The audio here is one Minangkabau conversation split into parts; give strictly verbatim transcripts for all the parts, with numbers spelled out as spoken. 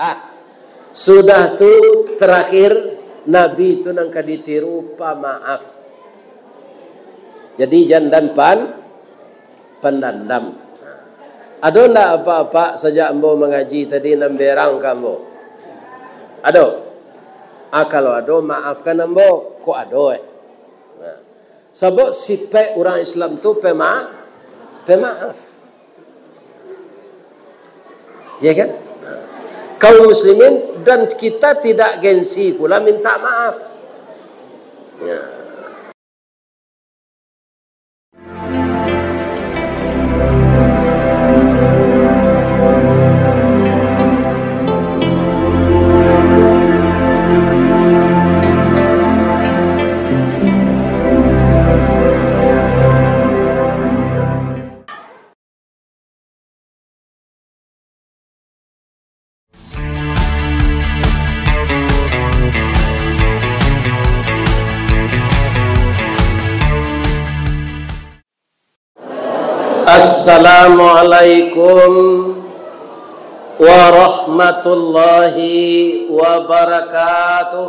Ah, sudah tu terakhir, Nabi tu nan ka ditiru pamaaf. Jadi jan dan pan, pandandam. Ado ndak apak-apak sajak ambo mangaji tadi nan berang ka ambo? Ado? Ah, kalau ado, maafkan ambo. Kok ado, eh? Nah. Sabab sifat urang Islam tu pema-, pemaaf. Ya kan? Kaum muslimin, dan kita tidak gengsi pula minta maaf. Ya. Assalamualaikum warahmatullahi wabarakatuh.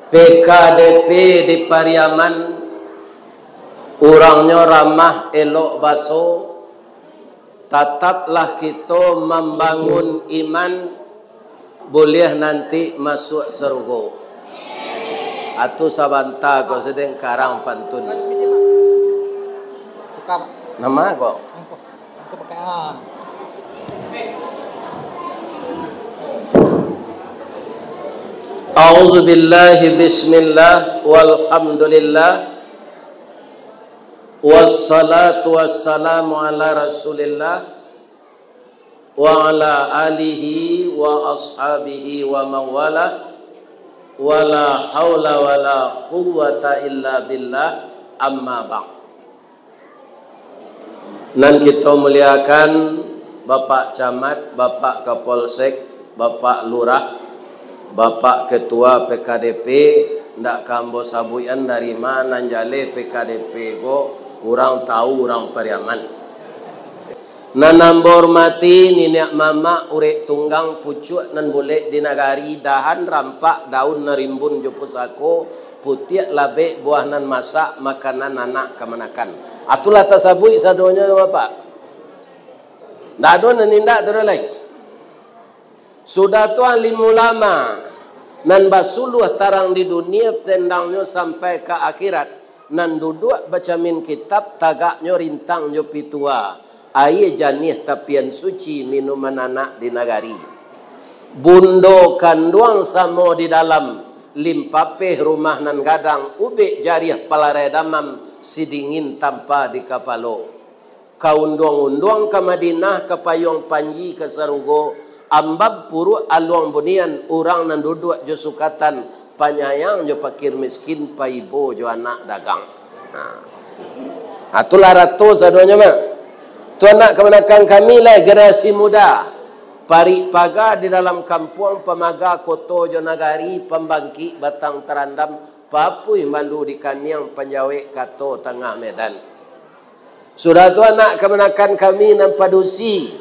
P K D P di Pariaman, urangnyo ramah, elok baso, tataplah kito mambangun iman, buliah nanti masuak sarugo. Atu sabanta ko sadang karang pantun. Nama ko? A'udzubillahi, bismillah, walhamdulillah, wassalatu wassalamu ala Rasulillah, wa ala alihi wa ashabihi wa mawalah, wala haula wala quwwata illa billah, amma ba'd. Nan kito muliakan, Bapak Camat, Bapak Kapolsek, Bapak Lurah, Bapak Ketua P K D P, ndak ka ambo sabuikan dari ma nan jaleh P K D P ko, urang tahu, urang Pariaman. Nan ambo hormati, niniak mamak, urek tunggang, pucuak nan bulek di nagari, dahan rampak, daun nan rimbun jo pusako, putiak labek, buah nan masak, makanan anak kamanakan. Atulah tasabuik sadonyo, Bapak. Ndak ado nan indak tu doh lai. Sudah tu alim ulama, nan basuluah tarang di dunia, tendangnyo sampai ka akhirat, nan duduak bacamin kitab, tagaknyo rintang jo pitua, aia janiah tapian suci, minuman anak di nagari. Bundo kanduang samo di dalam, limpapeh rumah nan gadang, ubek jariah palarai damam, sidingin tampa di kapalo. Ka unduang-unduang ka Madinah, ka payuang panji ka sarugo, ambab puruak aluang bunian, urang nan duduak jo sukatan, panyayang jo pakir miskin, paibo jo anak dagang. Nah. Atulah rato sadonyo mah. Tu anak kamanakan kami lah, generasi muda. Parik paga di dalam kampuang, pamaga koto jo nagari, pambangkik batang tarandam, papuih malu di kaniang, panjawek kato tangah medan. Sudah tu anak kamanakan kami nan padusi,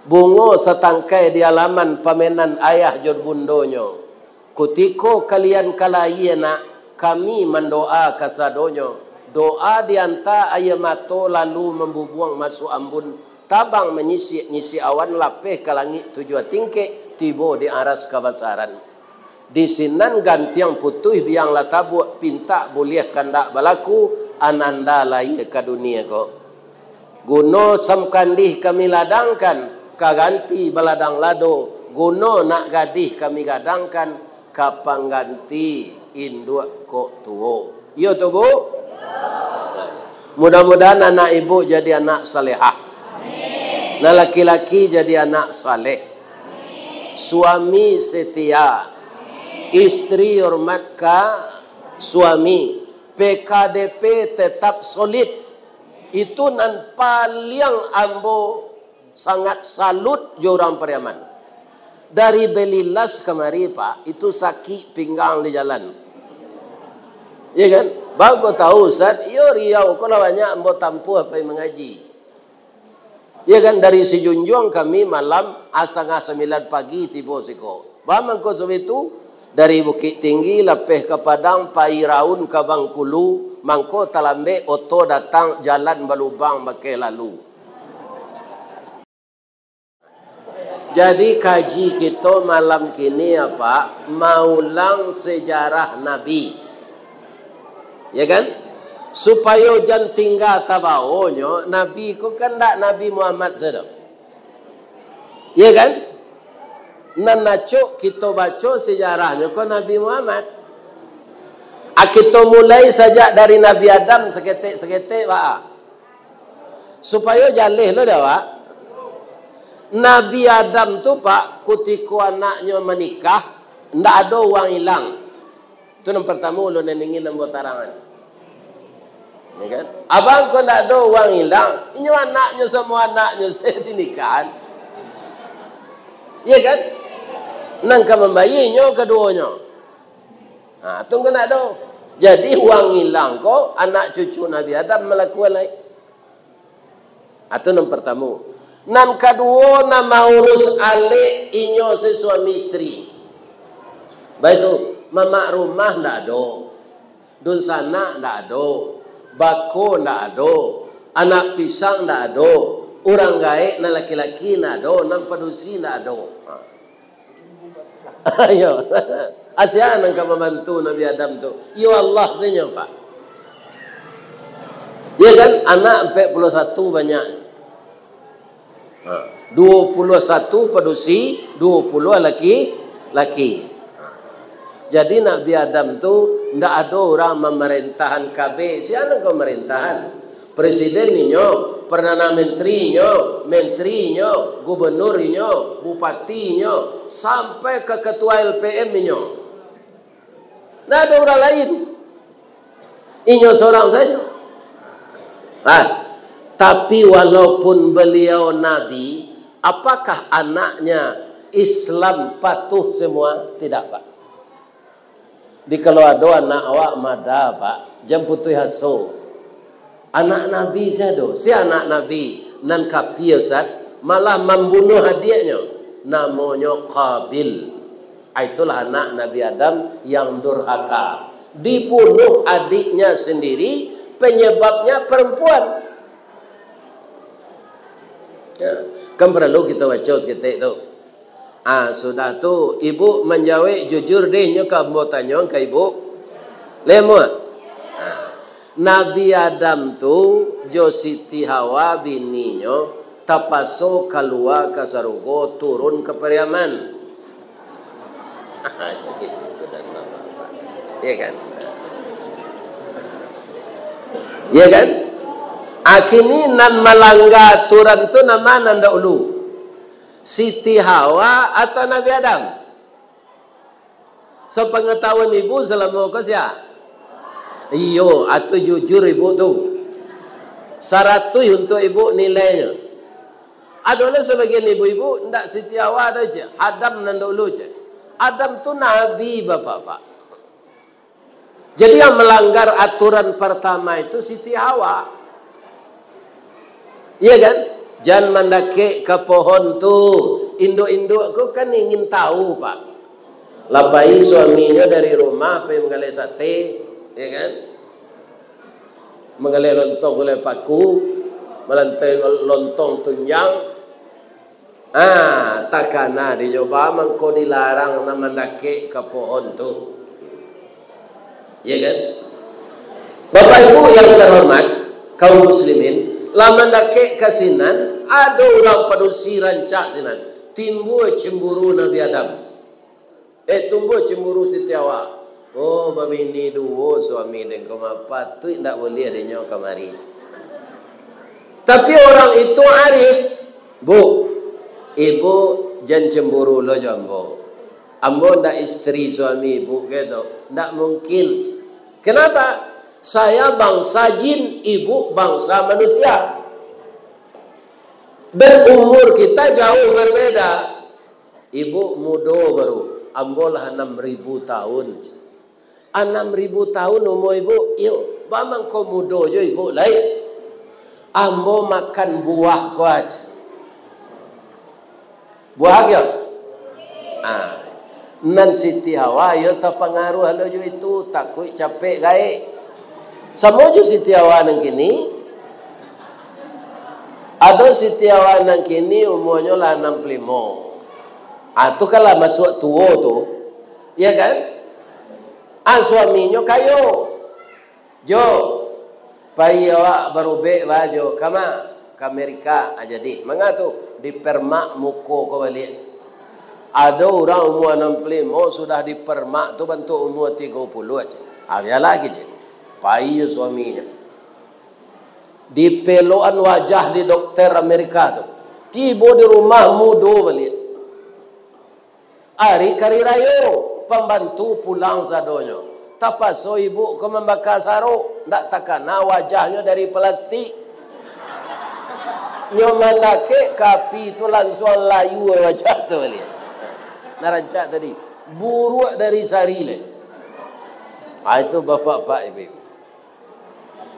bungo satangkai di alaman, pamenan ayah jo bundonyo. Kutiko kalian ka lahia nak, kami mandoa kasadonyo. Doa dianta aia mato lalu mambubuang masuak ambun, tabang manyisik-nyisik awan, lapeh ka langik tujuah tingkek, tibo di aras kabasaran. Di sinan gantiang putuih, biang lah tabuak, pintak buliah kandak balaku, ananda lahia ka dunia ko. Guno samukandih kami ladangkan, ka ganti baladang lado, guno nak gadih kami gadangkan, ka pangganti induak kok tuo. Iyo tu, Bu? Mudah-mudahan anak ibu jadi anak salehah. Nan laki-laki jadi anak saleh. Suami setia. Istri hormat ka suami. P K D P tetap solid. Itu nan paliang ambo sangat salut jo urang Pariaman. Dari Belilas kamari, Pak, itu sakik pinggang di jalan. Iya kan? Baru ko tahu, Ustaz, iyo Riau ko lah banyak ambo tampuah pai mangaji. Ya kan, dari Sijunjuang kami malam, ah, satangah sambilan pagi tibo siko. Baa mangko subuah tu, dari Bukittinggi, lapeh ka Padang, pai raun ka Bangkulu, mangko talambek oto datang, jalan balubang bakeh lalu. Jadi, kaji kito malam kini apa? Maulang sejarah Nabi. Ya kan? Supayo jan tingga tabaonyo, Nabi ko kan ndak Nabi Muhammad sajo. Ya kan? Nan acok kito baco sejarahnyo ko Nabi Muhammad. Ah, kito mulai sajak dari Nabi Adam saketek-saketek, Pak. Supayo jaleh lo dek awak. Nabi Adam tu, Pak, kutiko anaknyo manikah, ndak ado uang ilang. Tu nan partamo ulun nan ingin ambo tarangan. Ya kan? Abang ko ndak ado uang ilang, inyo anaknyo samo anaknyo se dinikahan. Ya kan? Nan ka mambayia inyo kaduonyo. Ha, tu kan ndak ado. Jadi, uang ilang ko anak cucu Nabi Adam malakuan lai. Atau nan partamo. Nan kaduo, nan maurus alek inyo se suami isteri. Baitu, mamak rumah ndak ado. Dunsanak ndak ado. Bako ndak ado. Anak pisang ndak ado. Urang gaek nan laki-laki ndak ado. Nan padusi ndak ado. Ha. Iyo. Sia nan ka mambantu Nabi Adam tu? Iyo Allah sajo, Pak. Ya kan? Anak ampek puluah satu banyak. Ha. Duo puluah satu padusi, duo puluah laki-laki. Jadi Nabi Adam tu ndak ado urang mamarentahan kabeh. Sia nan ka mamarentahan? Presiden inyo, Perdana Menteri inyo, menteri inyo, gubernur inyo, bupati inyo, sampai ka ketua L P M inyo. Ndak ado urang lain. Inyo sorang sajo. Ah, tapi walaupun beliau nabi, apakah anaknya Islam patuh semua? Tidak, Pak. Di kalau ado anak awak mada, Pak, jan putuih aso. Anak Nabi sia do? Sia anak Nabi nan kapia, Ustaz, malah mambunuah adiaknyo. Namonyo Qabil. Ah, itulah anak Nabi Adam yang durhaka. Dibunuh adiknya sendiri, penyebabnya perempuan. Ya, kan paralu kito baco saketek tu. Ah, sudah tu, ibu manjawek jujur deh, nyo ka ambo tanyoan ka ibu. Lai amuah? Ah, Nabi Adam tu jo Siti Hawa bininyo tapaso kalua ka sarugo, turun ka Pariaman. Ya kan? Ya kan? Ah, kini nan malangga aturan tu nan ma nan daulu? Siti Hawa atau Nabi Adam? Sapangatahuan ibu salamo ko sia? Iyo, atau jujur ibu tu. Saratuih untuak ibu nilainyo. Ado lah sabagian ibu-ibu, ndak Siti Hawa doh, ceh. Adam nan daulu, ceh. Adam tu nabi, Bapak-bapak. Jadi, yang melanggar aturan pertama itu Siti Hawa. Iya kan? Jan mandakek ka pohon tu. Induak-induak ko kan ingin tahu, Pak. Lah pai suaminyo dari rumah, pai manggaleh sate, ya kan? Manggaleh lontong gulai paku, malantai lontong tunjang. Ah, takana dinyo, baa mangko dilarang nak mandakek ka pohon tu. Ya kan? Bapak Ibu yang terhormat, kaum muslimin, lah mandakek ka sinan, ado urang padusi rancak sinan. Timbua cemburu Nabi Adam. Eh, tumbuah cemburu Siti Hawa. Oh, babini duo suami den ko, mapatuik ndak buliah dinyo kamari. Tapi orang itu arif. Bu, ibu jan cemburu lo jo ambo. Ambo ndak isteri suami ibu, gitu. Ndak mungkin. Kenapa? Saya bangsa jin, ibu bangsa manusia. Dan umur kita jauh berbeda. Ibu mudo baru, ambo lah anam ribu tahun. Anam ribu tahun umur ibu, iyo, baa mangko mudo jo ibu lai. Ambo makan buah ko aja. Buah yo? Ah. Nan Siti Hawa yo tapangaruah lo jo itu, takuik capek gaek. Samo jo Siti Hawa nan kini. Ado Siti Hawa nan kini umuanyo lah anam puluah limo. Ah, tu kan lah masuak tuo tu. Iya kan? Ah, suaminyo kayo. Jo, pai awak barubek ba jo. Kama? Ka Amerika. Ah, jadi, manga tu? Dipermak muko ko baliak. Ado urang umua anam puluah limo sudah dipermak tu bantuak umua tigo puluah, cek. Ah, bialah, cek. Pai jo suaminyo. Dipelokan wajah di dokter Amerika tu. Tibo di rumah mudo baliak. Ari ka ari rayo, pambantu pulang sadonyo. Tapaso ibuk ko mambaka sarok, ndak takana wajahnyo dari plastik. Nyo mandakek ka api tu, lansuang layu wajah tu baliak. Nan rancak tadi, buruak dari sari lai. Ah, itu bapak-bapak, ibu-ibu.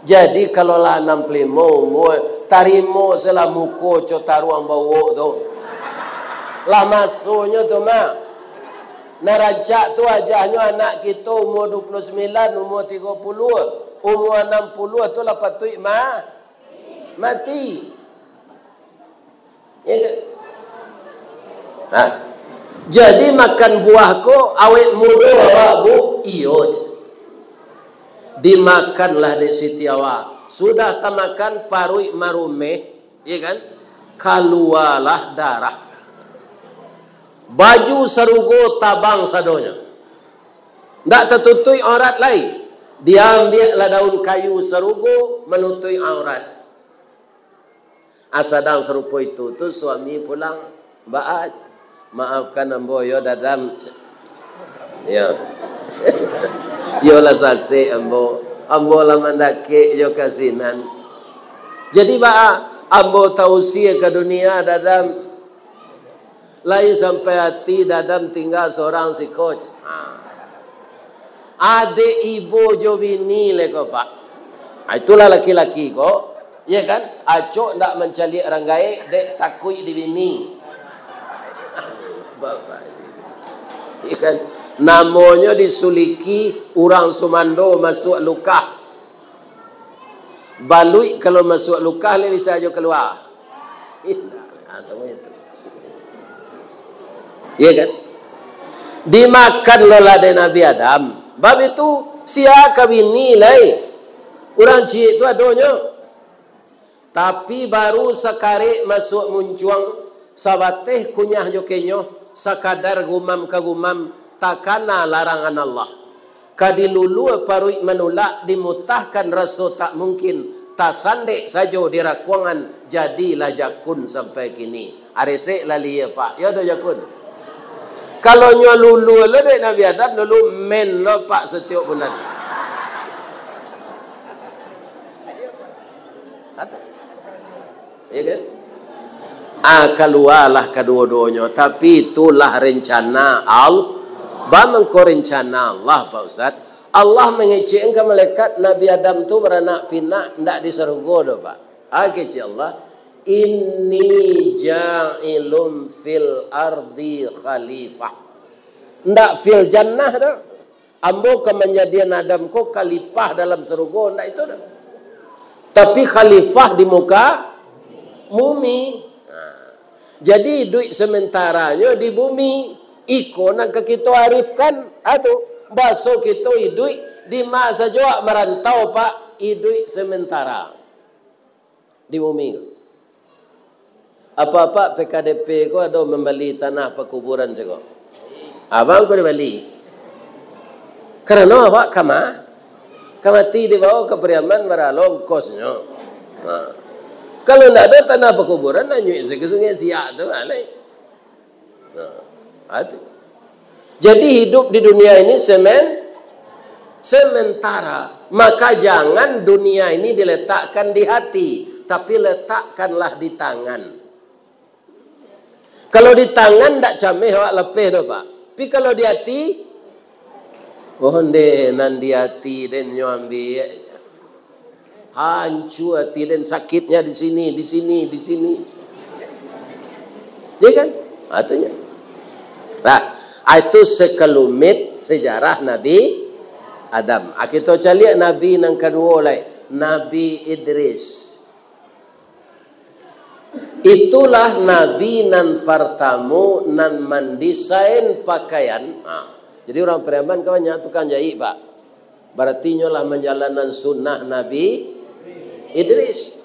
Jadi, kalau lah anam puluah limo umua, tarimo se lah muko co taruang bawok tu. Lah masonyo tu mah. Nan rancak tu wajahnyo anak kito umua duo puluah sambilan, umua tigo puluah, umua anam puluah tu lah patuik ma-, mati. Iya kan? Ha. Jadi, makan buah ko awet mudo awak, Bu? Iyo, cek. Dimakanlah dek Siti Hawa. Sudah tamakan, paruik marumeh, iya kan? Kalualah darah. Baju sarugo tabang sadonyo. Ndak tatutuik aurat lai. Diambiaklah daun kayu sarugo manutuik aurat. Ah, sadang sarupo itu tu, suami pulang, "Baa, maafkan ambo yo, Dadam." Yo. Yo lah sasek ambo. Ambo lah mandakek jo ka sinan. Jadi baa, ambo tausia ka dunia, Dadam. Lai sampai ati, Dadam tingga sorang siko. Ha. Adek ibo jo bini le ko, Pak. Ha, itulah laki-laki ko. Iya kan? Acok ndak mancaliak urang gaek, dek takuik di bini. Bapak. Iya kan? Namonyo disuliki urang sumando masuak lukah. Baluik kalau masuak lukah, lai bisa jo kalua. Indak. Ha, samo itu. Iya kan? Dimakan lo lah dek Nabi Adam. Bab itu, sia ka bini lai. Urang ciek tu adonyo. Tapi baru sakarek masuak muncuang, sabateh kunyah jo kenyoh, sakadar gumam ka gumam, takana larangan Allah. Ka dilulua paruik manulak, dimutahkan raso tak mungkin, tasandek sajo di rakuangan, jadilah jakun sampai kini. Aresek lah lia, Pak. Yo do jakun. Kalau nyo lulua lo dek Nabi Adam, dulu men lo, Pak, satiok bulan. Atu. Ya kan? Ah, kalualah kaduo-duonyo, tapi itulah rencana Al-, ba mangko rencana Allah, Pak Ustaz. Allah mangecek ka malaikat, Nabi Adam tu baranak pinak, ndak di sarugo doh, Pak. Ah, kecek Allah, "Inni ja'ilun fil ardi khalifah." Ndak fil jannah doh. Ambo ka manjadian Adam ko khalifah dalam sarugo, ndak itu doh. Tapi khalifah di muka bumi. Nah, jadi iduik samentaranyo di bumi. Iko nan ka kito arifkan, atu. Baso kito iduik di ma sajo, awak marantau, Pak, iduik samantara di bumi ko. Apak-apak P K D P ko ado mambali tanah pakuburan siko? Abang ko dibali. Karano awak ka ma-, ka mati, dibawo ka Pariaman, baralo ongkosnyo. Nah. Kalau ndak ado tanah pakuburan, anyuik se ka Sungai Siak tu, balai. Nah, itu. Jadi, hidup di dunia ini semen-, sementara. Maka, jangan dunia ini diletakkan di hati, tapi letakkanlah di tangan. Kalau di tangan, ndak cameh awak lapeh doh, Pak. Tapi kalau di hati, oh, ndeh, nan di hati den nyo ambiak. Hancua ati den, sakitnya di sini, di sini, di sini. Ya kan? Ha, tu nyo. Nah, ah, itu sekelumit sejarah Nabi Adam. Ah, kito caliak Nabi nan kaduo lai, Nabi Idris. Itulah Nabi nan partamo nan mandesain pakaian. Ha. Jadi, urang Pariaman kan banyak tukang jahit, Pak. Barati inyo lah manjalankan sunnah Nabi Idris.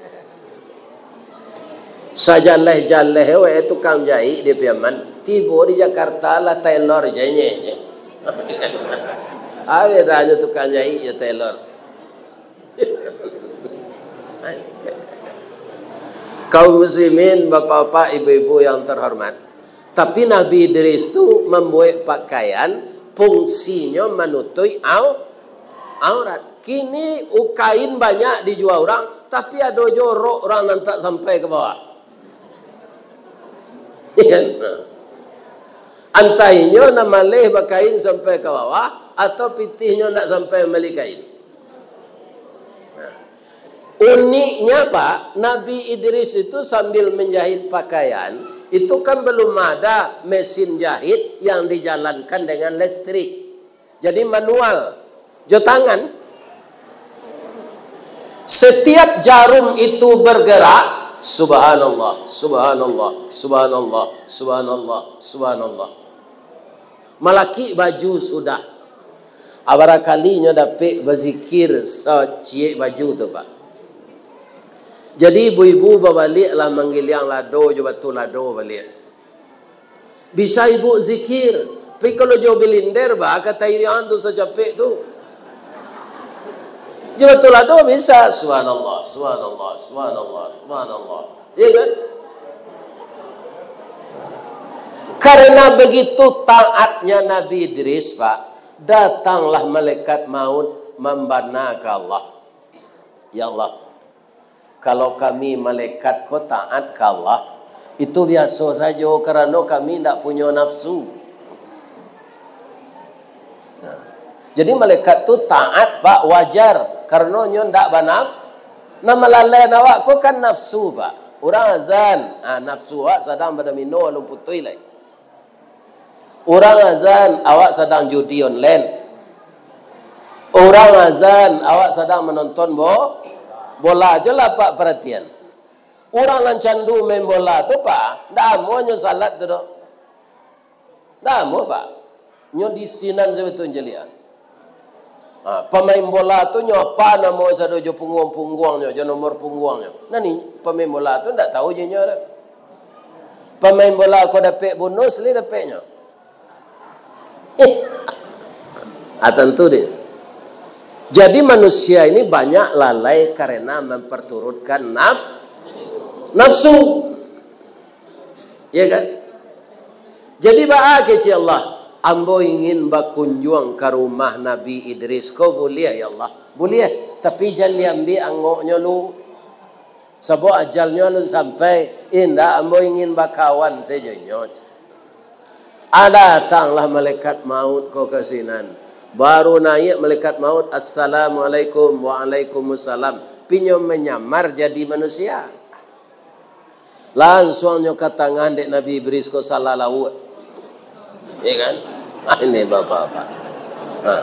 Sajaleh-jaleh we tukang jahit di Pariaman, tibo di Jakarta lah tailor je, nye, je. Apo bedanyo tukang jahit jo tailor? Kaum muslimin, bapak-bapak, ibu-ibu yang terhormat, tapi Nabi Idris tu mambuek pakaian, fungsinyo manutuik au-, aurat. Kini kain banyak dijua urang, tapi ado jo rok urang nan tak sampai ka bawah. Kan? Antah inyo nan maleh bakain sampai ka bawah, atau pitihnyo ndak sampai mambali kain. Nah, uniknya, Pak, Nabi Idris itu sambil menjahit pakaian, itu kan belum ada mesin jahit yang dijalankan dengan listrik. Jadi manual, jo tangan. Setiap jarum itu bergerak, subhanallah, subhanallah, subhanallah, subhanallah, subhanallah. Malakik baju sudah. Abarakali nyo dapek bazikir saciek baju tu, Pak. Jadi, ibu-ibu babaliak lah manggiliang lado jo batu lado baliak. Bisa ibu zikir, tapi kalau jo bilinder, bah, ka tairian tu sacapek tu. Jo batu lado bisa, subhanallah, subhanallah, subhanallah, subhanallah. Iya kan? Karena begitu taatnya Nabi Idris, Pak, datanglah malaikat maut mambana ka Allah. Ya Allah, kalau kami malaikat ko taat ka Allah, itu biaso sajo, karano kami ndak punyo nafsu. Nah, jadi malaikat tu taat, Pak, wajar, karano nyo ndak banaf-, nan malalaian awak ko kan nafsu, Pak. Urang azan, ah, nafsu awak sadang badomino, alun putuih lai. Urang azan, awak sadang judi online. Urang azan, awak sadang manonton bo-, bola. Ajolah, Pak, paratian. Urang nan candu main bola tu, Pak, ndak amuahnyo salat tu doh. Ndak amuah, Pak. Nyo di sinan sajo tu caliak. Ha, pamain bola tu nyo apa namo sado jo pungguang-pungguangnyo, jo nomor pungguangnyo. Nah, ni, pamain bola tu ndak tahu je nyo doh. Pamain bola ko dapek bonus, lai dapeknyo. Ah, tantu deh. Jadi, manusia ini banyak lalai karena memperturutkan naf-, nafsu. Ya kan? Jadi, baa kecek Allah, "Ambo ingin bakunjuang ka rumah Nabi Idris ko, buliah, ya Allah?" "Buliah, tapi jan diambiak angoknyo lu. Sabab ajalnyo alun sampai." "Indak, ambo ingin bakawan sajo nyo." Ah, datanglah malaikat maut ko ka sinan. Baru naiak malaikat maut, "Assalamualaikum." "Waalaikumsalam." Pinyo manyamar jadi manusia. Lansuang nyo ka tangan dek Nabi Idris ko salah lauak. Ya kan? Ah, ini bapak-bapak. Ha.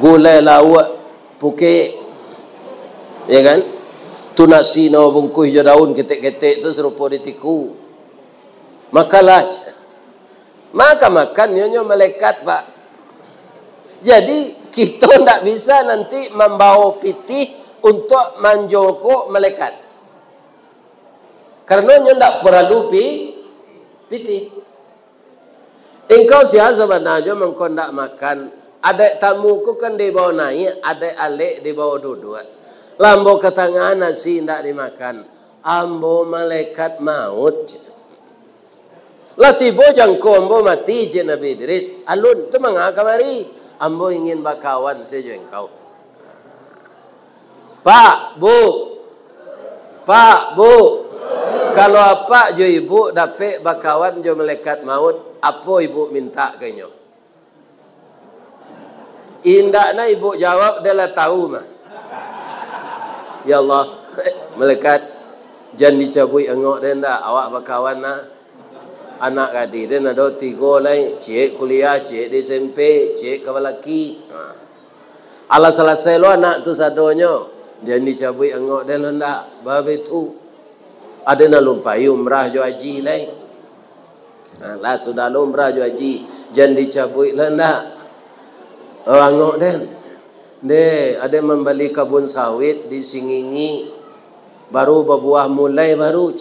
Gulai lauak pukek. Ya kan? Tu nasi nan bungkuih jo daun ketek-ketek tu sarupo ditiku. Makanlah. Maka makan nyo, nyo malaikat, Pak. Jadi, kito ndak bisa nanti mambawo pitih untuak manjokok malaikat. Karano nyo ndak paralu pi-, pitih. Engkau sia sabananyo mangko ndak makan? Adaik tamu ko kan dibawo naiak, adaik alek dibawo duduak. Lah ambo ka tangan nasi ndak dimakan. Ambo malaikat maut. Lah tibo jangko ambo mati, cek Nabi Idris. Alun, tu manga kamari? Ambo ingin bakawan sajo jo engkau. Pak, Bu. Pak, Bu. Kalau apak jo ibu dapek bakawan jo malaikat maut, apo ibu mintak ka inyo? Indak na ibu jawab, dek lah tahu mah. Ya Allah, malaikat, jan dicabuik angok den dah, awak bakawan nah. Anak gadih den ado tigo lai, ciek kuliah, ciek di S M P, ciek ka balaki. Ha. Alah salasai lo anak tu sadonyo, jan dicabuik angok den lo ndak, babitu. Ado nan alun pai umrah jo haji lai. Ha, lah sudah lo umrah jo haji, jan dicabuik lo ndak, oh, angok den. Deh, ado mambali kabun sawit di Singingi, baru babuah mulai baru.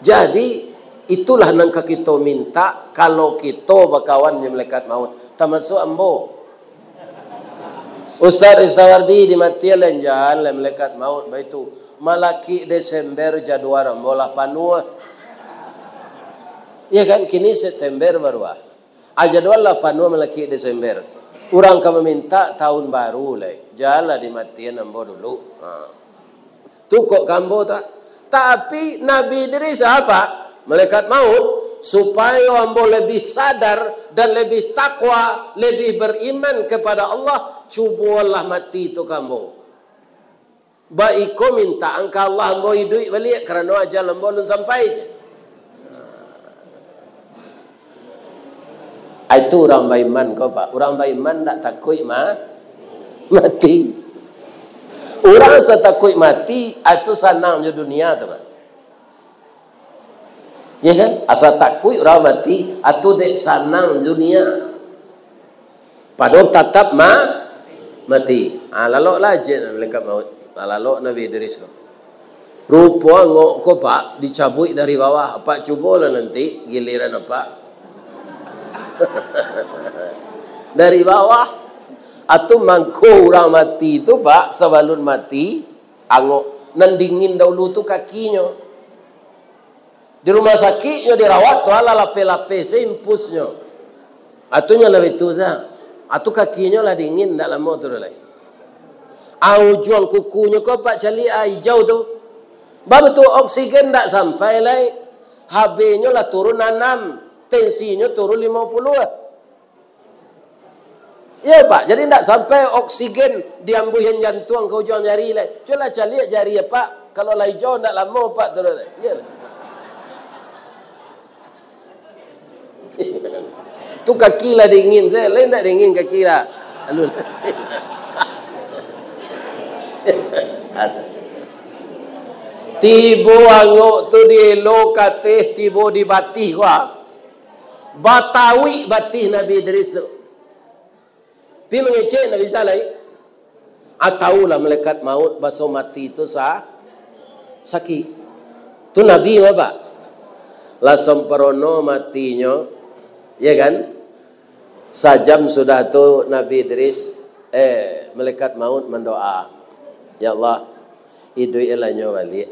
Jadi, itulah nan ka kito minta, kalau kito bakawan jo malaikat maut, tamasuak ambo. Ustaz Ristawardi dimatian lanjaan lai malaikat maut, baitu. Malakik Desember jadwal ambo lah panuah. Ya kan, kini September baru ah. Ah, jadwal lah panuah malakik Desember. Urang ka maminta tahun baru lai. Janlah dimatian ambo dulu. Ha. Tu kok ka ambo tu. Tapi Nabi Idris apa? Malaikat maut, supayo ambo lebih sadar dan lebih takwa, lebih beriman kepada Allah, cubolah mati tu ka ambo. Baiko mintaan ka Allah ambo iduik baliak, karano ajal ambo alun sampai, jar. Ah, itu urang baiman ko, Pak. Urang baiman ndak takuik ma-, mati. Urang satakuik mati, ah, itu sanang jo dunia tu, Pak. Ya kan? Asa takuik urang mati, atau dek sanang dunia. Padahal tatap ma-, mati. Ah, laloklah jin malaikat maut. Ah, lalok Nabi Idris ko. Rupo angok ko, Pak, dicabuik dari bawah. Apak cubolah nanti giliran apak. Dari bawah. Atau mangko urang mati tu, Pak, sabalun mati, angok. Nan dingin dahulu tu kakinyo. Di rumah sakik nyo dirawat tu, alah lapeh-lapeh se impusnyo. Atunyo lah itu sa. Atu kakinyo lah dingin, ndak lamo tu lai. Ah, ujuang kukunyo ko, Pak, caliak, ah, ijau tu. Ba betul oksigen ndak sampai lai. H B-nyo lah turun anam, tensinyo turun limo puluah. Iyo, Pak. Jadi, ndak sampai oksigen diambuihan jantuang ka ujuang jari lai. Cubolah caliak jari, Pak. Kalau lah ijau, ndak lamo, Pak, tu lai. Iyo. Tu kaki lah dingin, saya lain ndak dingin kaki lah. Alun. Tibo angok tu di elo kateh, tibo di batih, wah. Batauik batih Nabi Idris tu. Pi mangecek ndak bisa lai. Ah, taulah malaikat maut baso mati tu sa-, sakik. Tu Nabi, Bapak. Lah samparono matinyo, ya kan? Sajam sudah tu Nabi Idris, eh, malaikat maut mandoa, "Ya Allah, iduik lah nyo baliak.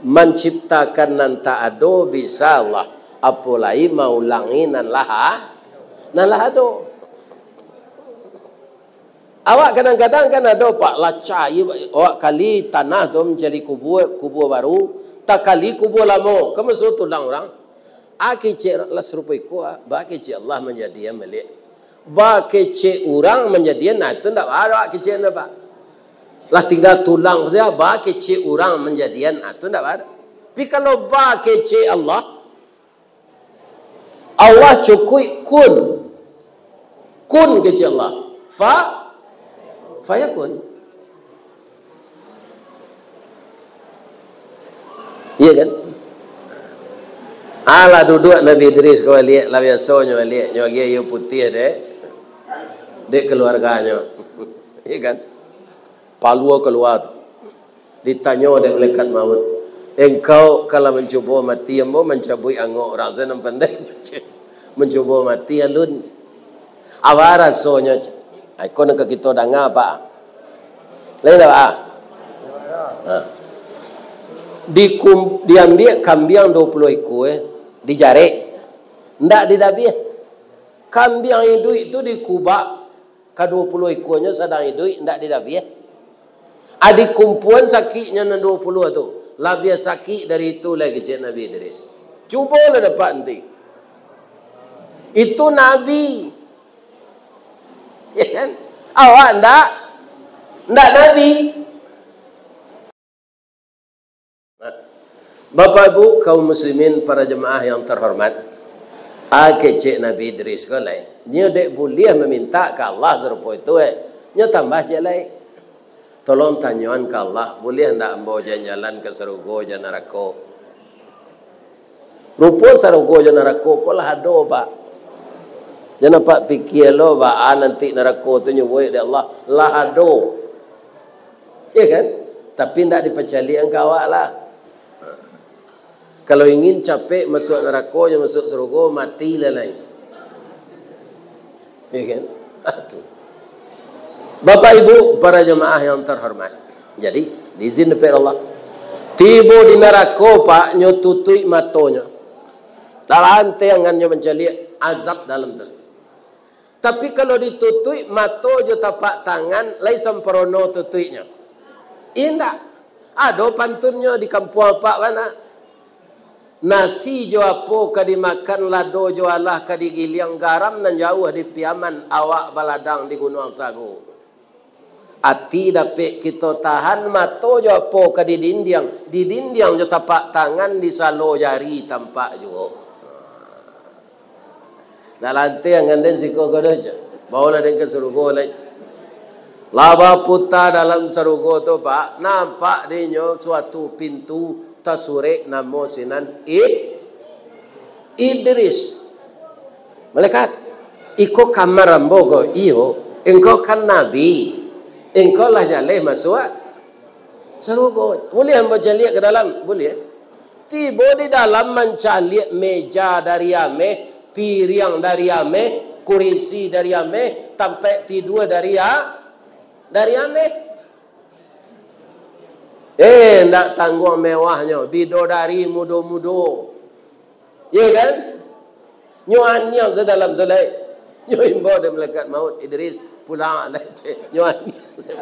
Manciptakan nan tak ado bisa Allah, apo lai maulangi nan lah a-, nan lah ado." Awak kadang-kadang kan ado, Pak, lah cari, awak kali tanah tu mancari kubua, kubua baru, takali kubua lamo, kan masuak tulang urang. Ah, kecek lah sarupo iko, ah, ba kecek Allah manjadian baliak. Ba kecek urang manjadian, nah, itu ndak baa kecek ndak, Pak. Lah tingga tulang sajo, ba kecek urang manjadian, nah, itu ndak baa. Tapi kalau ba kecek Allah, Allah cukuik kun. Kun kecek Allah. Fa, fayakun. Iya kan? Alah duduak Nabi Idris ko baliak, lah biasonyo baliak, nyo agiah iyo putiah dek, dek keluarganyo. Iya kan? Palua kalua tu. Ditanyo dek malaikat maut, "Engkau ka lah mancubo mati ambo, mancabuik angok urang?" Saya nan pandai. "Mancubo mati alun." "Apo rasonyo?" Iko nan ka kito danga, Pak. Lain dak, Pak? Ha. Dikum-, diambiak kambiang duo puluah ikua, eh, dijarek. Ndak didabiah. Kambiang iduik tu dikubak, ka duo puluah ikuanyo sadang iduik, ndak didabiah. Adi kumpuan sakiknyo nan duo puluah tu, labiah sakik dari itu lai kecek Nabi Idris. Cubolah dapek nanti. Itu Nabi. Ya kan? Awak ndak? Ndak Nabi. Nah, Bapak Ibu, kaum muslimin, para jemaah yang terhormat, a kecek Nabi Idris ko lai, nyo dek buliah mamintak ka Allah sarupo itu, eh, nyo tambah ciek lai. Tolong tanyoan ka Allah, buliah ndak ambo jalan-jalan ka sarugo jo narako? Rupo sarugo jo narako ko lah ado, Pak. Jan apak pikia lo, baa nanti narako tu nyo buek dek Allah, lah ado. Iyo kan? Tapi ndak dipacaliak ka awak lah. Kalau ingin capek masuak narako, jan masuak sarugo, matilah lai. Iyo kan? Ah, tu. Bapak Ibu, para jemaah yang terhormat. Jadi, diizin dek Allah. Tibo di narako, Pak, nyo tutuik matonyo. Talanteh angannyo mancaliak azab dalam tu. Tapi kalau ditutuik mato jo tapak tangan, lai samparono tutuiknyo? Indak. Ado pantunnyo di kampuang apak bana. Nasi jo apo ka dimakan, lado jo alah ka digiliang, garam nan jauah di Piaman, awak baladang di Gunuang Sago. Ati dapek kito tahan, mato jo apo ka didindiang, didindiang jo tapak tangan, di salo jari tampak juo. Lah lanteh angannyo siko ko doh, cak. Baolah den ka sarugo lai. Lah baputa dalam sarugo tu, Pak, nampak dinyo suatu pintu tasurek namo sinan Id-, Idris. Malaikat, "Iko kamar ambo ko?" "Iyo." "Engkau kan nabi, engkau lah jaleh masuak sarugo. Buliah ambo caliak ka dalam?" "Buliah." Tibo di dalam, mancaliak meja dari ameh, piriang dari ameh, kurisi dari ameh, tampek tidua dari a-, dari ameh. Eh, ndak tangguang mewahnyo, bidodari mudo-mudo. Iyo kan? Nyo aniang se dalam tu lai. Nyo imbau dek malaikat maut, "Idris, pulang lai." Nyo aniang se.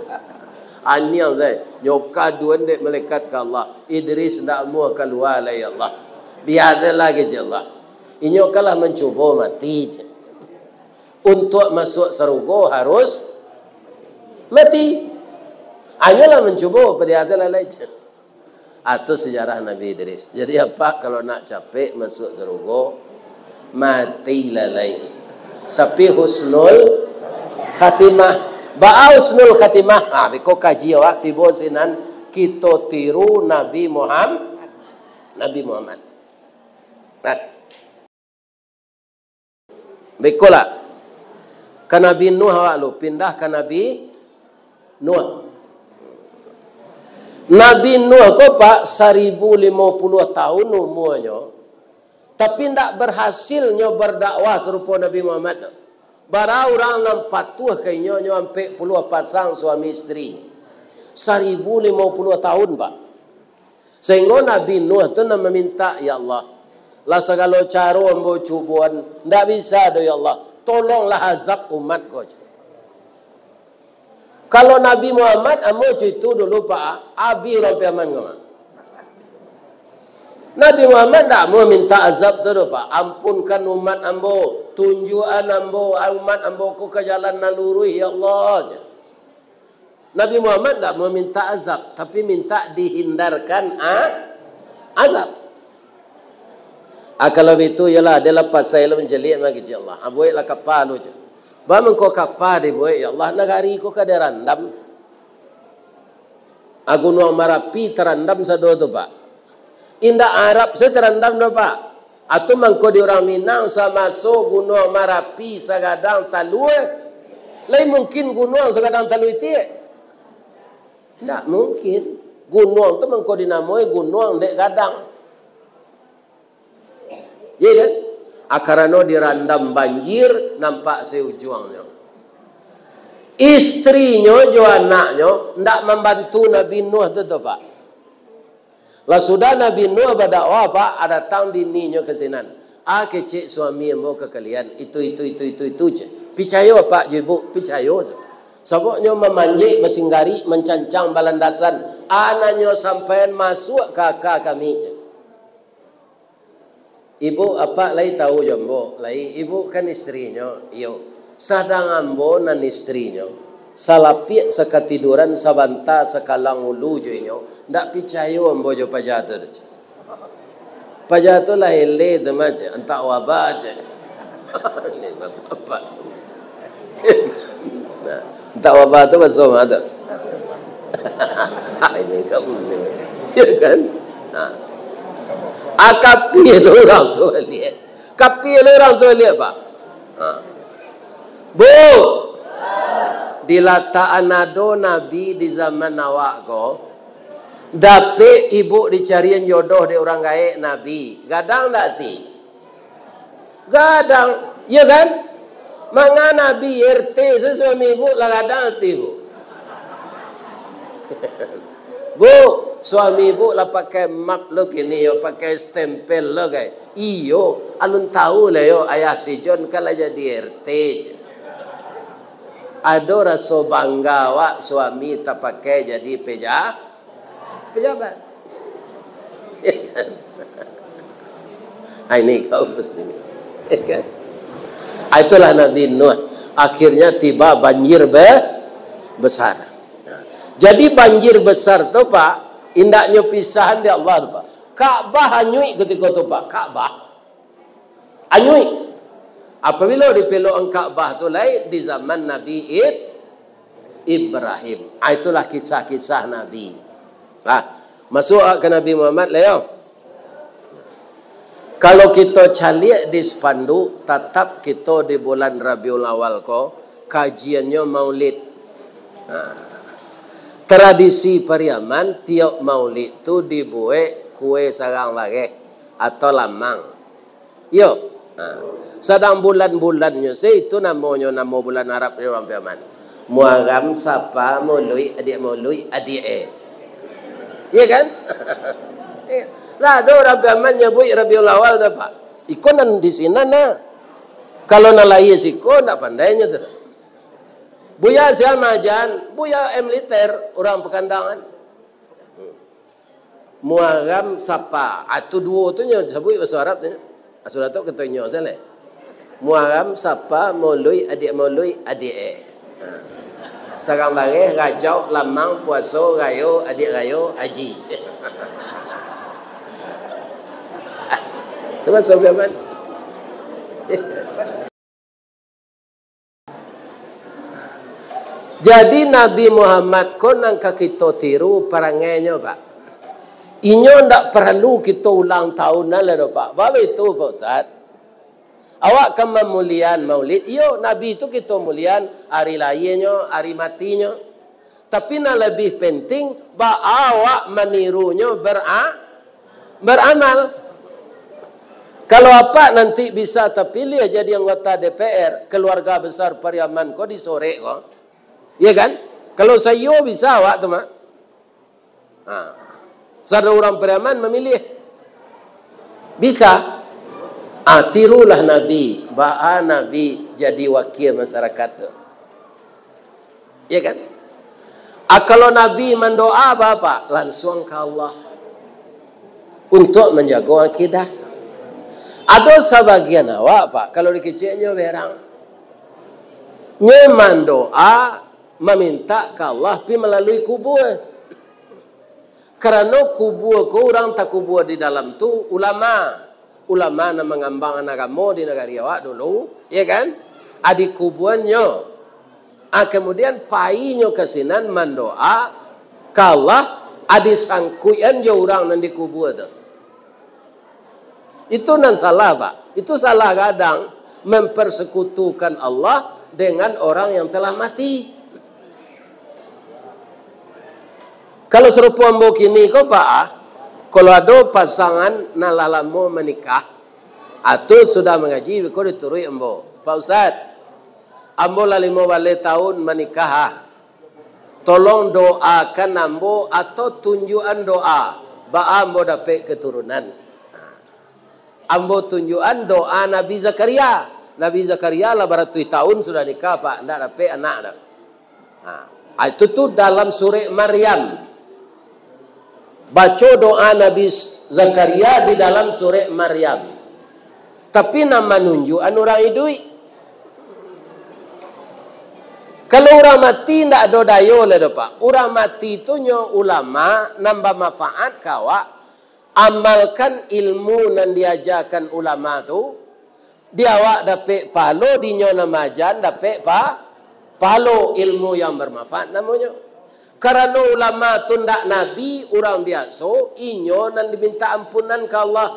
Aniang se. Nyo kaduan dek malaikat ka Allah, "Idris ndak amuah kalua lai, ya Allah. Biasalah," kecek Allah. "Inyo kan lah mancubo mati," cek. "Untuak masuak sarugo harus mati. Inyo lah mancubo, biasalah lai," cek. Atau sejarah Nabi Idris. Jadi, apak kalau nak capek masuak sarugo, matilah lai. Tapi husnul khatimah. Baa husnul khatimah? Ha, beko kaji awak tibo sinan, kito tiru Nabi Muham-, Nabi Muhammad. Nah. Beko lah. Ka Nabi Nuh awak lu, pindah ka Nabi Nuh. Nabi Nuh ko, Pak, saribu limo puluah tahun umuanyo, tapi ndak berhasil nyo berdakwah sarupo Nabi Muhammad tu. Bara urang nan patuah ka inyo, nyo ampek puluah pasang suami isteri. Saribu limo puluah tahun, Pak. Sahinggo Nabi Nuh tu nan mamintak, "Ya Allah, lah sagalo caro ambo cuboan, ndak bisa doh, ya Allah, tolonglah azab umat ko." Kalau Nabi Muhammad, ambo cuitu dulu, Pak, abih urang Piaman ko, Pak. Nabi Muhammad ndak amuah mintak azab tu doh, Pak. "Ampunkan umat ambo, tunjuakan ambo, umat ambo ko ka jalan nan luruih, ya Allah," jar. Nabi Muhammad ndak meminta azab, tapi minta dihindarkan a-, azab. Ah, kalau bitu, iyolah, adalah pasai lah mancaliak mah, kecek Allah. Ah, bueklah kapa lu, cek. Baa mangko kapa dibuek, ya Allah, nagari ko ka dirandam. Ah, Gunuang Marapi tarandam sado tu, Pak. Indak Arab sajo tarandam doh, Pak. Atau mangko di urang Minang samaso Gunuang Marapi sagadang talua, lai mungkin gunuang sagadang talua itiak? Ndak mungkin. Gunuang tu mangko dinamoi gunuang dek gadang. Iya kan? Ah, karano dirandam banjir, nampak se ujuangnyo. Istrinyo jo anaknyo ndak mambantu Nabi Nuh tu, tu, Pak. Lah sudah Nabi Nuh badakwah, Pak, ah, datang bininyo ka sinan. Ah, kecek suami ambo ka kalian, itu, itu, itu, itu, itu, cek. Picayo, Pak, jo Ibu, picayo. Sabab nyo mamanjek, basinggari, mancancang, balandasan. Ah, nan nyo sampaian masuak ka aka kami, cek. Ibu, Apak lai tahu jo ambo, lai, Ibu kan istrinyo, iyo. Sadang ambo nan istrinyo, salapiak sakatiduran, sabanta sakalang ulu jo inyo, ndak picayo ambo jo paja tu doh. Paja tu lah ele tu mah, cek. Antak wabah, cek. Ini bapak-bapak. Nah, antak wabah tu baso mah tu. Ini kamu ni. Ya kan? Nah. Ah, kapia lo urang tu liek. Kapia lo urang tu liek, Pak. Nah. Bu, dilatakan ado nabi di zaman awak ko, dapek ibuk dicarian jodoh dek urang gaek nabi. Gadang ndak ati? Gadang, iyo kan? Manga nabi R T se suami ibuk lah gadang ati, Bu. Bu, suami ibuk lah pakai map lo kini yo, pakai stempel lo gai. Iyo, alun tahu lah yo, ayah si John kan lah jadi R T. Ado raso bangga awak suami tapakai jadi peja-, pejabat. Ah, ini kaum muslimin. Ah, itulah Nabi Nuh. Akhirnya tiba banjir be-, besar. Jadi banjir besar tu, Pak, indaknyo pisahan di Allah tu, Pak. Ka'bah anyuik ketika tu, Pak. Ka'bah anyuik. Apabila dipelokan Ka'bah tu lai di zaman Nabi Ib-, Ibrahim. Ah, itulah kisah-kisah Nabi. Ah, masuk ka Nabi Muhammad lah yo. Kalau kito caliak di spanduk, tatap kito di bulan Rabiul Awal ko, kajiannyo Maulid. Nah, tradisi Pariaman, tiok Maulid tu dibuek kue sarang bareh atau lamang. Iyo. Nah, sadang bulan-bulannyo se itu namonyo, namo bulan Arab di urang Piaman. Muaram, Sapa, Muluik, adiak Muluik, adiak eh. Iya kan? Iya. Lah, ado urang Piaman nyabuik Rabiul Awal dah, Pak. Iko nan di sinan nah. Kalau nan lahia siko, ndak pandainyo tu. Buya sia majan, Buya militer, urang Pakandangan. Muaram, Sapa. Ah, tu duo tu nyo sabuik baso Arab tu nyo. Ah, sudah tu kato inyo sajo. Muaram, Sapa, Muluik, adiak Muluik, adiak eh. Ha. Sarang bareh, Rajau, Lamang, Puaso, Rayo, adiak Rayo, Aji. Tu kan sobiaman. Jadi, Nabi Muhammad ko nan ka kito tiru parangainyo, Pak. Inyo ndak paralu kito ulang tahun nan lah doh, Pak. Baa itu, Pak Ustaz? Awak ka mamuliaan Maulid, iyo, Nabi tu kito muliaan ari lahianyo, ari matinyo. Tapi nan labiah penting, baa awak manirunyo bara-, baramal. Kalau apak nanti bisa tapiliah jadi anggota D P R, keluarga besar Pariaman ko disorek ko. Iya kan? Kalau saiyo bisa awak tu mah. Ha. Sada urang Pariaman mamiliah. Bisa. Ah, tirulah Nabi. Baa Nabi jadi wakil masyarakat tu. Iya kan? Ah, kalau Nabi mandoa, Bapak, lansuang ka Allah untuk manjago akidah. Ado sabagian awak, Pak, kalau dikeceknyo berang. Nyo mandoa, mamintak ka Allah, pi malalui kubua. Karano kubua ko urang takubua di dalam tu ulama. Ulama nan mangambangkan agamo di nagari awak dulu, ya kan? Adi kubuannyo. Ah, kemudian painyo ka sinan mandoa ka Allah, adi sangkuikan jo urang nan dikubua tu. Itu nan salah, Pak. Itu salah gadang, mempersekutukan Allah dengan orang yang telah mati. Kalau sarupo ambo kini ko, Pak, ah, kalau ado pasangan nan lah lamo manikah, atau sudah mangaji, biko dituruik ambo. "Pak Ustaz, ambo lah limo baleh tahun manikah, ah. Tolong doakan ambo atau tunjuakan doa, baa ambo dapek keturunan." Ambo tunjuakan doa Nabi Zakaria. Nabi Zakaria lah baratuih tahun sudah nikah, Pak, ndak dapek anak doh. Ha, itu tu dalam surek Maryam. Baco doa Nabi Zakaria di dalam surek Maryam. Tapi nan manunjuakan urang iduik. Kalau urang mati, ndak ado dayo lai doh, Pak. Urang mati tu nyo ulama nan bamanfaat ka awak. Amalkan ilmu nan diajakan ulama tu, di awak dapek pahalo, di inyo nan maaja dapek pa-, pahalo, ilmu yang bermanfaat namonyo. Karano ulama tu ndak nabi, urang biaso, inyo nan diminta ampunan ka Allah.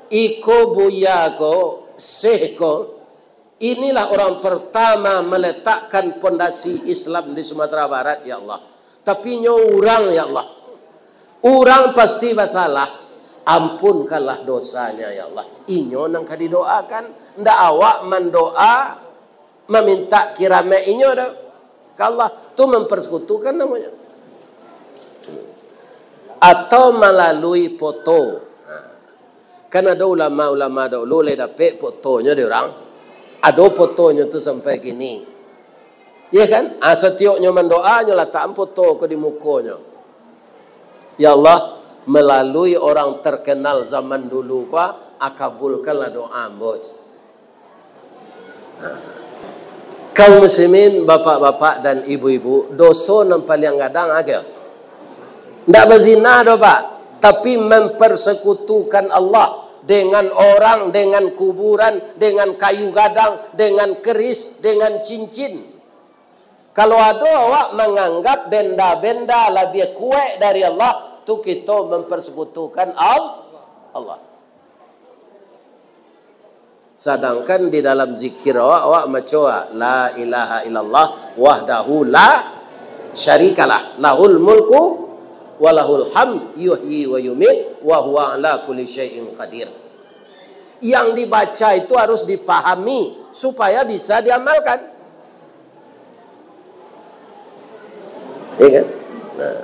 Iko buya ko, syekh ko, inilah orang pertama meletakkan pondasi Islam di Sumatera Barat, ya Allah. Tapi inyo urang, ya Allah. Urang pasti basalah. Ampunkanlah dosanya, ya Allah. Inyo nan ka didoakan. Ndak awak mandoa, maminta kiramaik inyo doh ka Allah. Tu mempersekutukan namonyo. Atau malalui foto. Kan ado ulama-ulama dahulu lai dapek fotonyo di urang. Ado fotonyo tu sampai kini. Iya kan? Ah, satiok nyo mandoa, nyo latakan foto ko di mukonyo. Ya Allah, melalui orang terkenal zaman dulu ko, ah, kabulkanlah doa ambo. Kaum muslimin, bapak-bapak dan ibu-ibu, doso nan paliang gadang apo? Ndak bazina doh, Pak, tapi mempersekutukan Allah dengan orang, dengan kuburan, dengan kayu gadang, dengan keris, dengan cincin. Kalau ado awak manganggap benda-benda labiah kuaik dari Allah, tu kito mempersekutukan Al-, Allah. Sadangkan di dalam zikir awak, awak maco, "La ilaha illallah wahdahu la syarikalah, lahul mulku wa lahul hamd, yuhyi wa yumit, wa huwa ala kulli syai'in qadir." Yang dibaca itu harus dipahami supaya bisa diamalkan. Iya kan? Nah.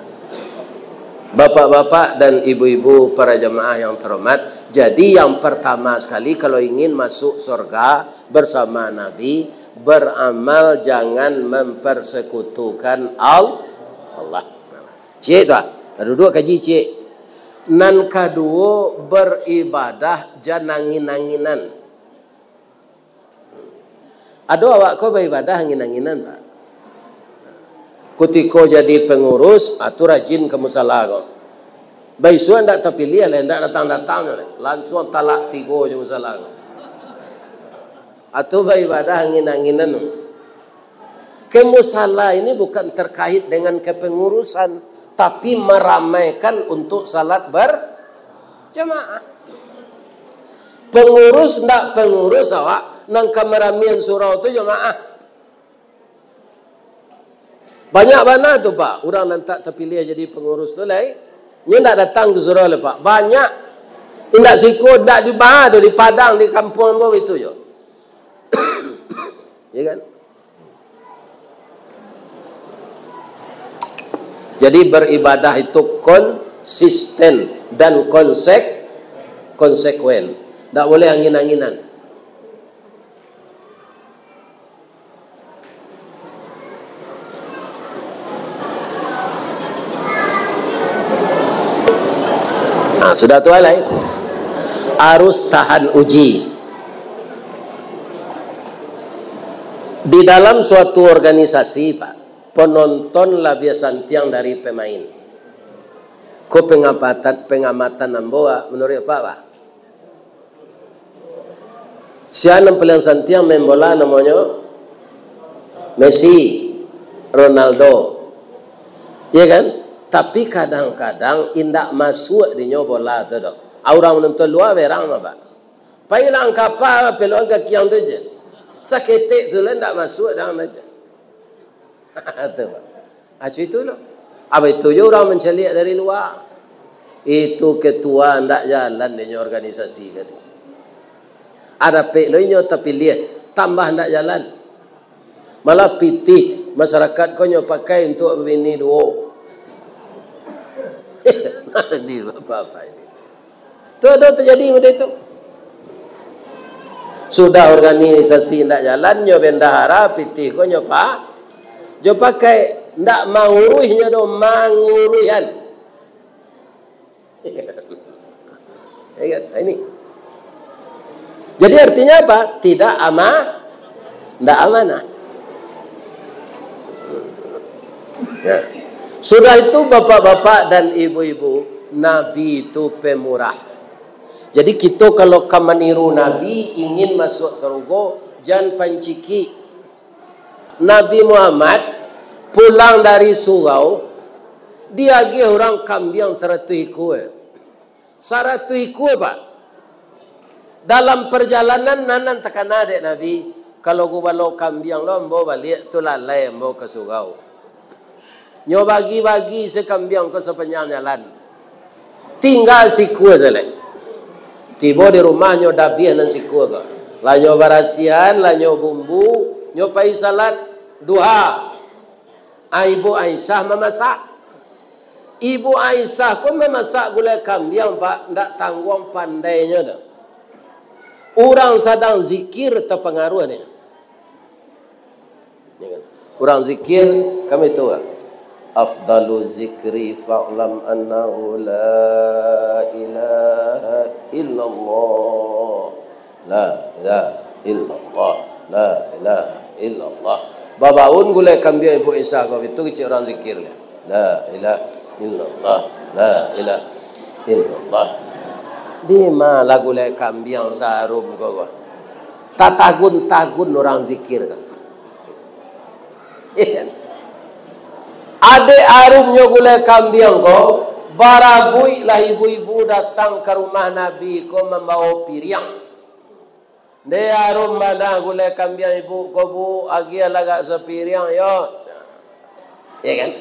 Bapak-bapak dan ibu-ibu, para jamaah yang terhormat, jadi yang pertama sekali, kalau ingin masuk surga bersama Nabi, beramal, jangan mempersekutukan Al-, Allah. Ciek tu ah. Lah duduak kaji ciek. Nan kaduo, beribadah jan angin-anginan. Ado awak ko baibadah angin-anginan, Pak. Kutiko jadi pangurus, ah, tu rajin ka musala ko. Baisuak ndak tapiliah lai, ndak datang-datang lai. Lansuang talak tigo jo musala ko. Ah, tu baibadah angin-anginan. Ka musala ini bukan terkait dengan kepengurusan, tapi meramaikan untuk salat berjamaah. Pangurus ndak pangurus awak, nan ka maramian surau tu jamaah. Banyak bana tu, Pak, urang nan tak tapiliah jadi pangurus tu lai. Nyo ndak datang ka surau lai, Pak. Banyak. Indak siko, ndak di baa tu, di Padang, di kampuang ambo itu jo. Ya kan? Jadi beribadah itu konsisten dan konsek-, konsekuen. Ndak boleh angin-anginan. Nah, sudah tu lai. Harus tahan uji. Di dalam suatu organisasi, Pak, penonton labiah santiang dari pemain. Ko pengamatan, pengamatan ambo, Pak, menurut Pak, Pak? Sia nan paliang santiang main bola namonyo Messi, Ronaldo. Iya kan? Tapi kadang-kadang indak masuak dinyo bola tu doh. Urang manonton lua berang mah, Pak. Pailah angkapa, pelokan kaki ang tu je. Saketek tu lah indak masuak dang aja. Tu, Pak. Acu itu lo. Apa itu je urang mancaliak dari lua. Itu ketua ndak jalan dinyo organisasi ka di siko. Ada pek lo inyo tapiliah, tambah ndak jalan. Malah pitih masyarakat ko nyo pakai untuak babini duo. Di bapak-bapak ini. Tu ado tajadi model tu. Sudah organisasi ndak jalan, nyo bendahara, pitih ko nyo pa-, nyo pakai, ndak manguruih nyo doh, manguruihan. Ya kan? Ini. Jadi artinya apa? Tidak ama-, ndak amanah. Ya. Sudah itu, bapak-bapak dan ibu-ibu, Nabi itu pemurah. Jadi, kito kalau ka maniru Nabi, ingin masuak sarugo, jan pancikik. Nabi Muhammad pulang dari surau, diagiah urang kambiang saratuih ikua. Saratuih ikua, Pak. Dalam parjalanan, nan, nan takana dek Nabi, "Kalau gubalo kambiang lo ambo baliak tu, lalai ambo ka surau." Nyo bagi-bagi se kambiang ko sapanjang jalan. Tingga sikua se lai. Tibo di rumah, nyo dabiah nan sikua ko. Lah nyo barasiahan, lah nyo bumbu, nyo pai salat duha. Ah, Ibu Aisyah mamasak. Ibu Aisyah ko mamasak gulai kambiang, Pak, ndak tangguang pandainyo tu. Urang sadang zikir tapangaruah dek nyo. Ya kan? Urang zikir, kami tu lah. Afdalu zikri fa'lam annahu la ilaha illallah. La ilaha illallah. La ilaha illallah. Babaun gulai kambiang Ibu Aisyah ko, itu kecek urang zikir lah. La ilaha illallah. La ilaha illallah. Di ma lah gulai kambiang saharum ko, ko? Tatagun-tagun urang zikir ko. Adek harumnyo gulai kambiang ko, barabuiklah ibu-ibu datang ka rumah Nabi ko mambawo piriang. "Ndeh, harum bana gulai kambiang ibu ko, Bu, agiahlah agak sapiriang, yo." Ya kan?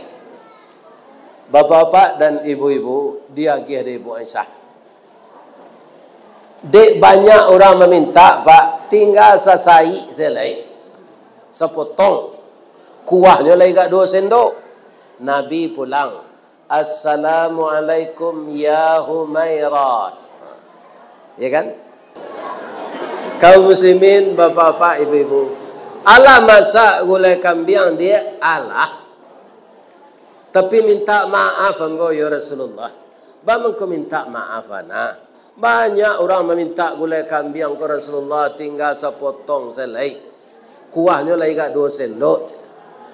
Bapak-bapak dan ibu-ibu, diagiah dek Ibu Aisyah. Dek banyak urang mamintak, Pak, tingga sasaik se lai. Sapotong. Kuahnyo lai agak duo sendok. Nabi pulang. "Assalamualaikum ya Humairah." Ya kan? Kaum muslimin, bapak-bapak, ibu-ibu. Alah masak gulai kambiang, dek? Alah. Tapi mintak maaf ambo, ya Rasulullah. Baa mangko mintak maaf bana? Banyak urang mamintak gulai kambiang ko, Rasulullah, tingga sapotong se lai. Kuahnyo lai agak duo sendok.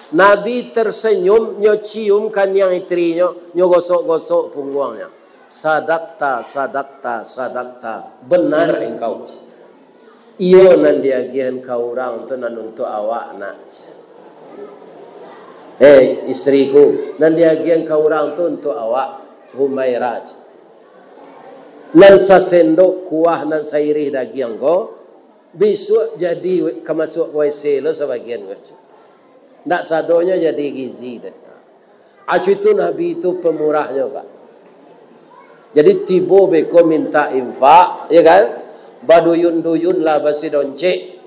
Nabi tersenyum, nyo cium kaniang istrinyo, nyo gosok-gosok pungguangnyo. "Sadakta, sadakta, sadakta. Benar engkau." Iyo, nan diagiahan ka urang tu nan untuak awak, nak. Hei, istriku, nan diagiahan ka urang tu untuak awak, Humairah. Nan sasendok kuah, nan sairih dagiang ko, bisuak jadi ka masuak ka WC lo sabagian ko. Ndak sadonyo jadi gizi dek. Acu itu Nabi itu pemurahnyo, Pak. Jadi tibo beko mintak infak, ya kan? Baduyun-duyun lah basidoncek.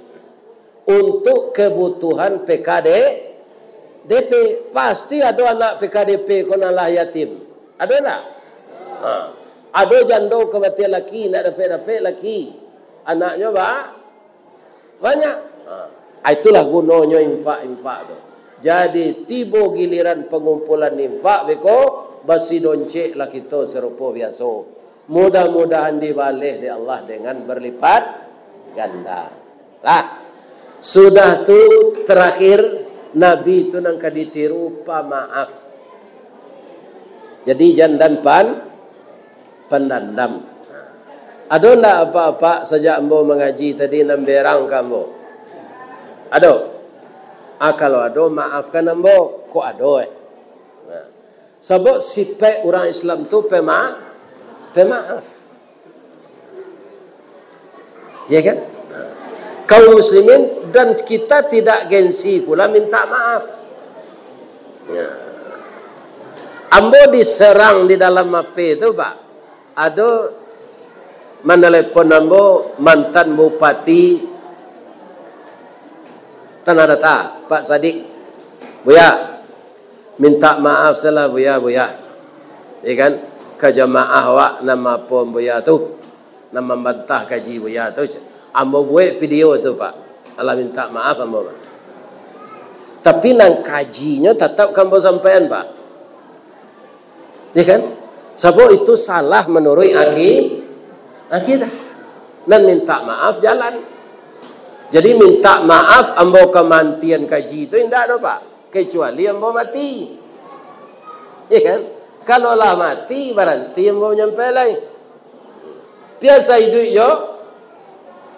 Untuk kebutuhan P K D, D P. Pasti ado anak P K D P ko nan lah yatim. Ado ndak? Ha. Ado jando kamatian laki, ndak dapek-dapek laki. Anaknyo ba-, banyak. Ha, itulah gunonyo infak-infak tu. Jadi, tibo giliran pangumpulan infak beko, basidoncek lah kito sarupo biaso. Mudah-mudahan dibaleh dek Allah dengan berlipat ganda. Lah, sudah tu terakhir, Nabi tu nan ka ditiru pamaaf. Jadi, jan dan pan-, pandandam. Ado ndak apak-apak sajak ambo mangaji tadi nan berang ka ambo? Ado? Ah, kalau ado, maafkan ambo. Kok ado, eh? Nah. Sabab sifat urang Islam tu pema-, pemaaf. Ya kan? Kaum muslimin, dan kita tidak gengsi pula minta maaf. Ya. Ambo diserang di dalam H P tu, Pak. Ado manelepon ambo mantan Bupati Tanah Datar, Pak Sadik. "Buya, mintak maaf salah, Buya, Buya. Ya kan? Ka jamaah awak nan maapo Buya tu, nan mambantah kaji Buya tu." Ambo buek video tu, Pak. Alah mintak maaf ambo, Pak. Tapi nan kajinyo tatap ka ambo sampaian, Pak. Ya kan? Sabab itu salah manuruik aki-, akidah. Nan mintak maaf jalan. Jadi mintak maaf ambo ka mantian kaji tu indak doh, Pak. Kecuali ambo mati. Ya kan? Kalau lah mati, baranti ambo manyampai lai. Biasa iduik jo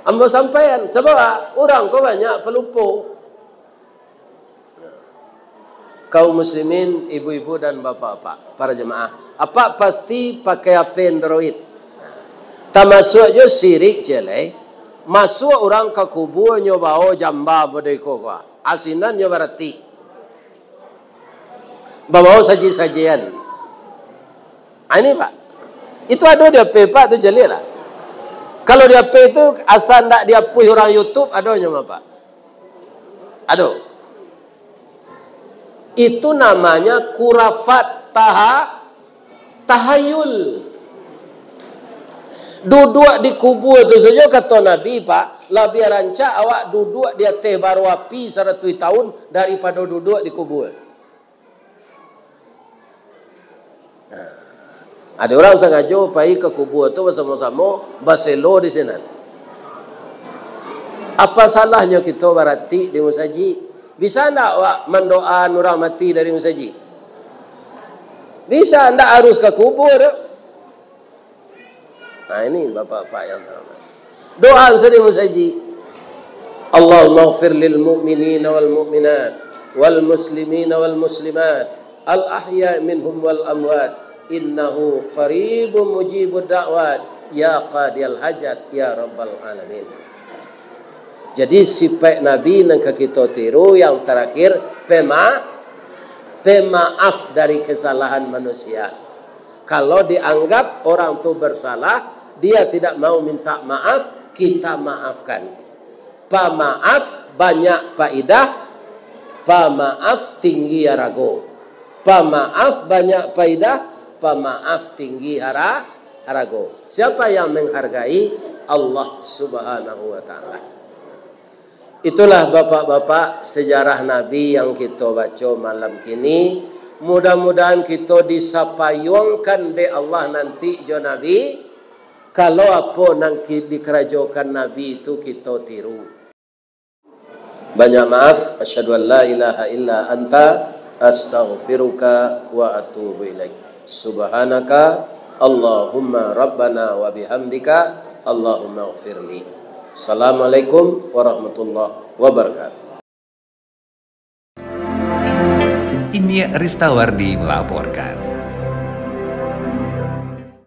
ambo sampaian, sabab urang ko banyak palupo. Kaum muslimin, ibu-ibu dan bapak-bapak, para jamaah, apak pasti pakai H P Android. Tamasuak jo sirik ciek lai. Masuak urang ka kubua nyo bao jamba bodoi ko, asinan nyo baratik. Babao saji-sajian. Ah, ini, Pak. Itu ado di H P, Pak, tu caliak lah. Kalau di H P tu, asa ndak diapuih urang YouTube, ado nyo mah, Pak. Ado. Itu namanya kurafat, taha-, tahayul. Duduak di kubua tu sajo, kato Nabi, Pak, labiah rancak awak duduak di ateh baro api saratuih taun daripado duduak di kubua. Nah, ado urang sangajo pai ka kubua tu basamo-samo baselo di sinan. Apa salahnyo kito baratik di musajik? Bisa ndak awak mandoaan urang mati dari musajik? Bisa, ndak harus ka kubua tu. Nah, ini bapak-bapak yang terhormat. Doa sajo di musajik. Allahumma ighfir lil mu'minina wal mu'minat, wal muslimina wal muslimat, al ahya minhum wal amwat, innahu qaribun mujibud da'wat, ya qadiyal hajat, ya rabbal alamin. Jadi, sifat Nabi nan ka kito tiru yang terakhir, pema-, pemaaf dari kesalahan manusia. Kalau dianggap orang tu bersalah, dia tidak mau minta maaf, kita maafkan. Pamaaf banyak paidah, pamaaf tinggi harago. Pamaaf banyak paidah, pamaaf tinggi hara-, harago. Siapa yang menghargai? Allah Subhanahu wa Ta'ala. Itulah, bapak-bapak, sejarah Nabi yang kito baco malam kini. Mudah-mudahan kito disapayuangkan dek Allah nanti jo Nabi. Kalau apo nan ki-, dikarajokan Nabi tu kito tiru. Banyak maaf. Asyhadu an la ilaha illa anta, astaghfiruka wa atubu ilaik. Subhanaka Allahumma rabbana wa bihamdika, Allahumma ighfirli. Assalamualaikum warahmatullahi wabarakatuh. Inyiak Ristawardi melaporkan.